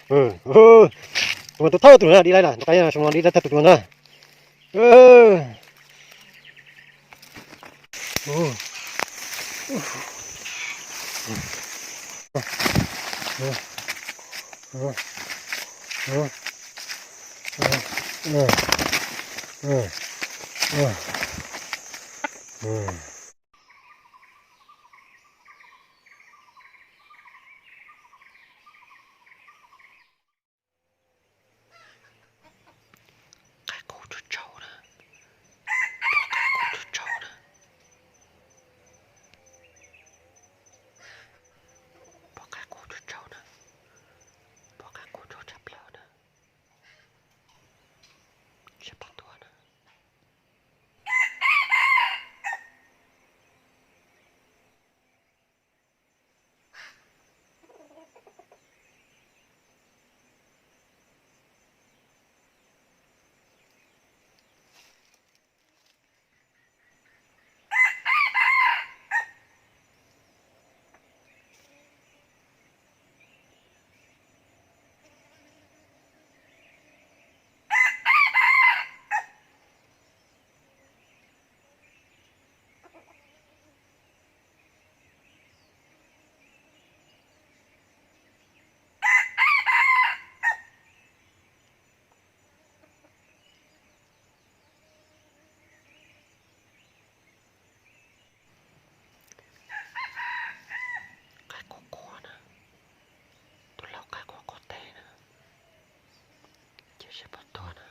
Tus no tus thawj tus na, di laij na, tus qaib no di laij thawj tus tus na. Qaib qus tsaug tsaug na. Pom qaib qus tsaug tsaug na. Pom qaib qus tsaug tsaug na. Pom qaib qus tsaug tshaj plaws na. Seb puas tuag na. Qaib qus qus na. Tus laus qaib qus qus teg na. Ces seb puas tuag na.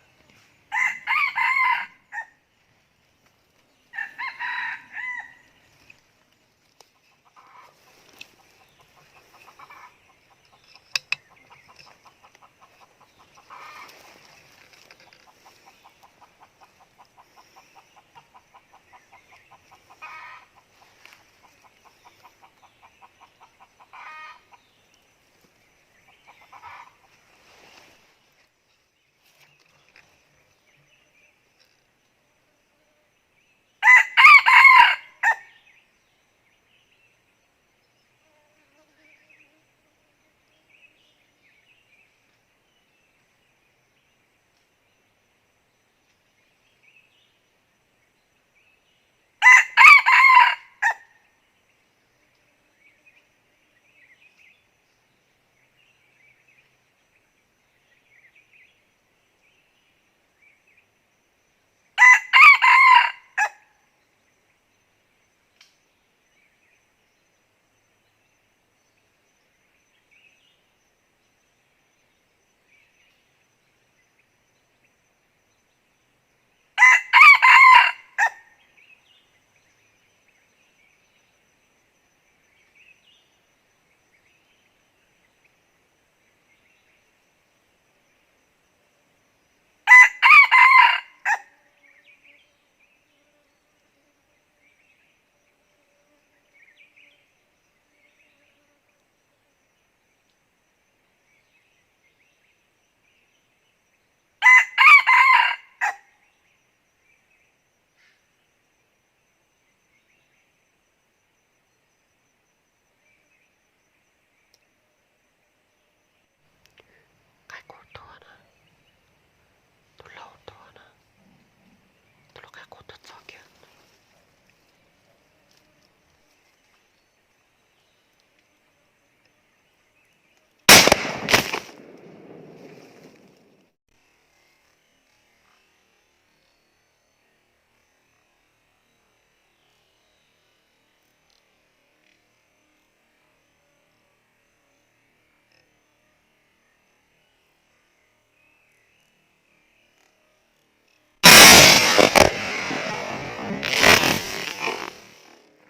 Qaib qus tuag na. Tus laus tuag na. Tus laus qaib qus tuag txog kiag.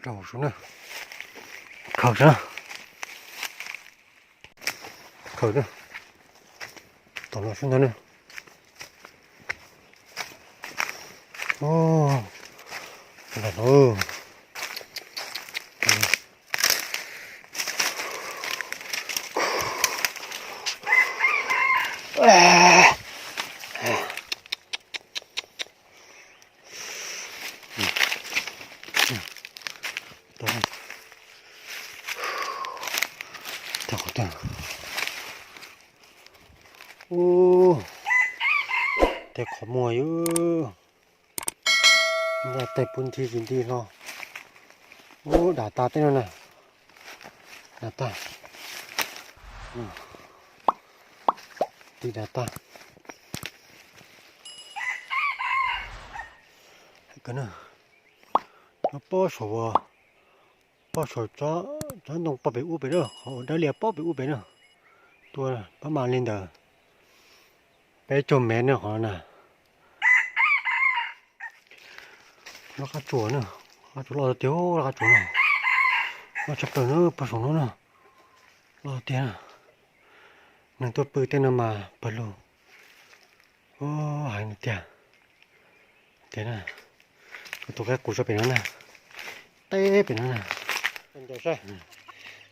Rau sub na. Khaws sub na. Khaws na. Tom no sub ntag na. Tag qhov tag. Ub, tej qhov muag yub, nyob tej pub nthi tsis nti hlo. Ub, dam tag tej no na, dam tag, ti dam tag. Nyob pob saum, pob saum tsob ntoo pob pem ub pem na, qhov dawb lias pob pem ub pem na. Tuaj pab mas li ntawd peb caug mev na qhov na. Loj qab tsuas na, qab tsuas loj tiag, loj qab tsuas no, loj tshaj plaws na, pob saum no na, loj tiag na. Neeg tuaj pw tej no mas pawg lug, hais tiag tiag na. Kuv tus qaib qus tso pem no na, teb pem no na.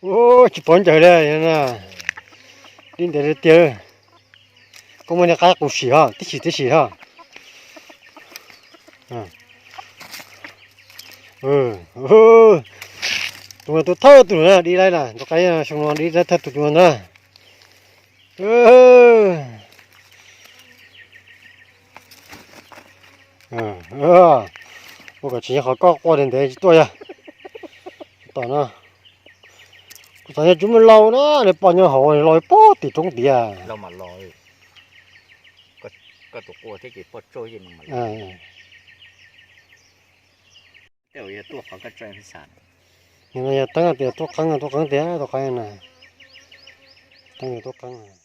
Ub, tsis pom ncaws li na, dib ntev li tiag. Koj muaj niag qaib qus sim ho, tib sim tib sim ho. Tus no tus thawj tus na, dib laib na, tus qaib xyoo no dib laib thawj tus no na. Ua kom tsis nyob qhov koj quaj ntev tsis tuaj yog. Tom no kuv xav nyob tsis muaj lau na, nws poj nyob hauv los pog tim roob tiag. Nim no yog teeb tias tuaj qeeb, tuaj qeeb tiag, tuaj qeeb na. Teeb tias tuaj qeeb.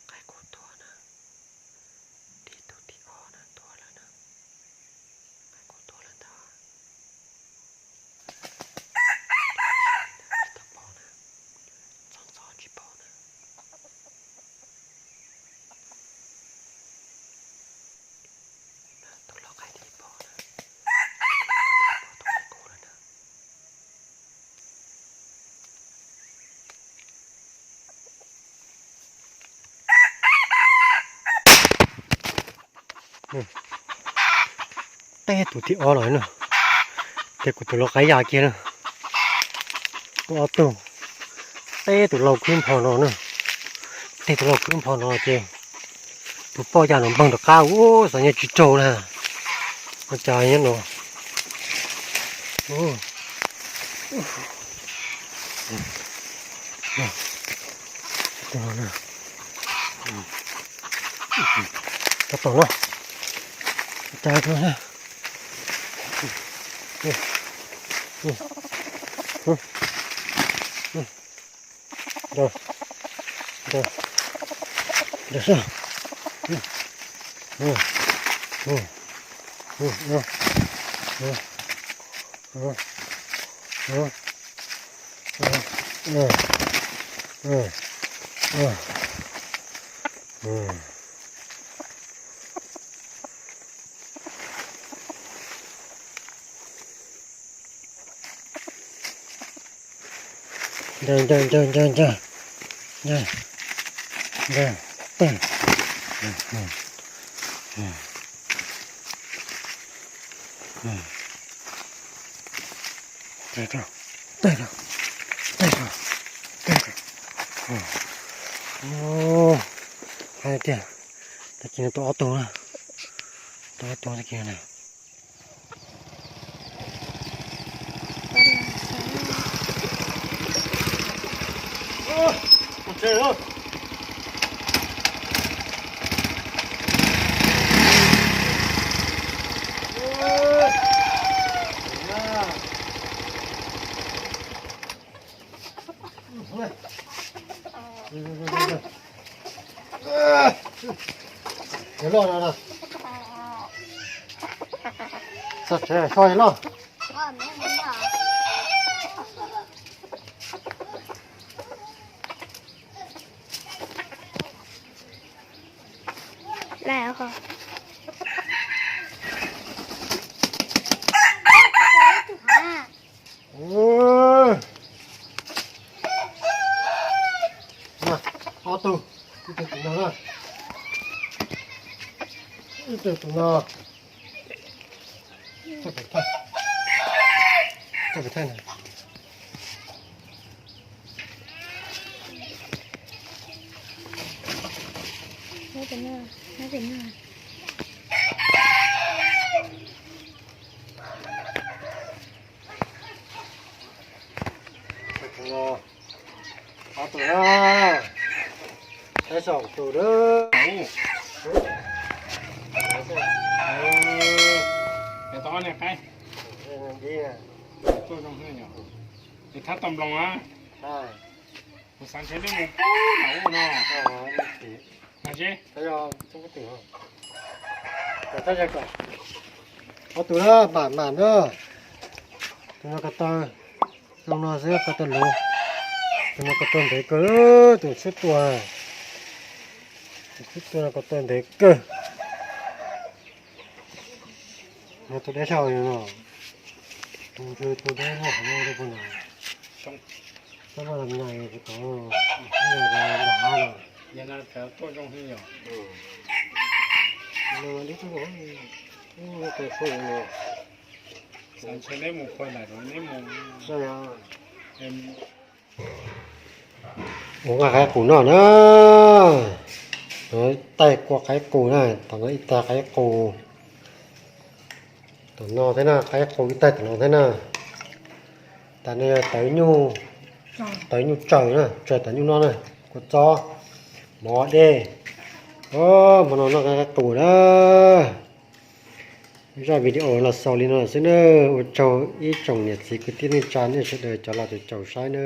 Qaib qus tuag na, tib tug tib ob na tuag lawm na. Qaib qus tuag lawm ntag. Tsis tau pom na, txog ntxov tsis pom na. Tus lau qaib tib pom na, tus qaib qus lawm na. Teb tus thib ob los na, ces kuv tus lau qaib ya kiag na. Ob tug, teb tus lau khwb npho no na, teb tus lau khwb npho no ces tus poj ya no npog rov qab ua xav nyob tsis raug na. Ua cas nyob no. Tab tom no. Cas Ntag, ntag, ntag, ntag, ntag. Ntag, ntag. Tag, tag, tag, tag. Hais tias tag kis no tau ob tug na, tau ob tug tag kis no. Cov loj no na. Txog tsev so loj. Ua, ob tug, ib tug tus no na, ib tug tus no. Txoj kev thaij, txoj kev thaij na. Ob tug na, saib saum tus na. Tuaj zoo, es thab tau nploos na. Kuv xav ntshe nej mus pub nram ub no. Mas seb. Ob tug na, mam mam na. Tus no ko taw zoo no xwb ko taw luv. Tus no ko taw ntev kawg, tus sib tua, tus sib tua no ko taw ntev kawg. Tus deb sab no, tus tus deb no, tus no, tab laj nyais tus tod, tus no, tuaj zoo heev yom. Xav ntshe neb mus pag nram, neb mus. Ua nqa qaib qus noj na. Taij kua qaib qus na, tom no ib taig qaib qus. Tom no thiab na, qaib qus ib taig tom no thiab na. Tas no yog tawv nyuj, tawv nyuj tsaws na, tsaws tom nyuj no na, kua txob, mov dej. Hmo no noj qaib qus na. Zaj video los xaus li no xwb na. Ua tsaug ib tsoom niam txiv kwv tij neej tsa nej sawv daws cov los caum saib na.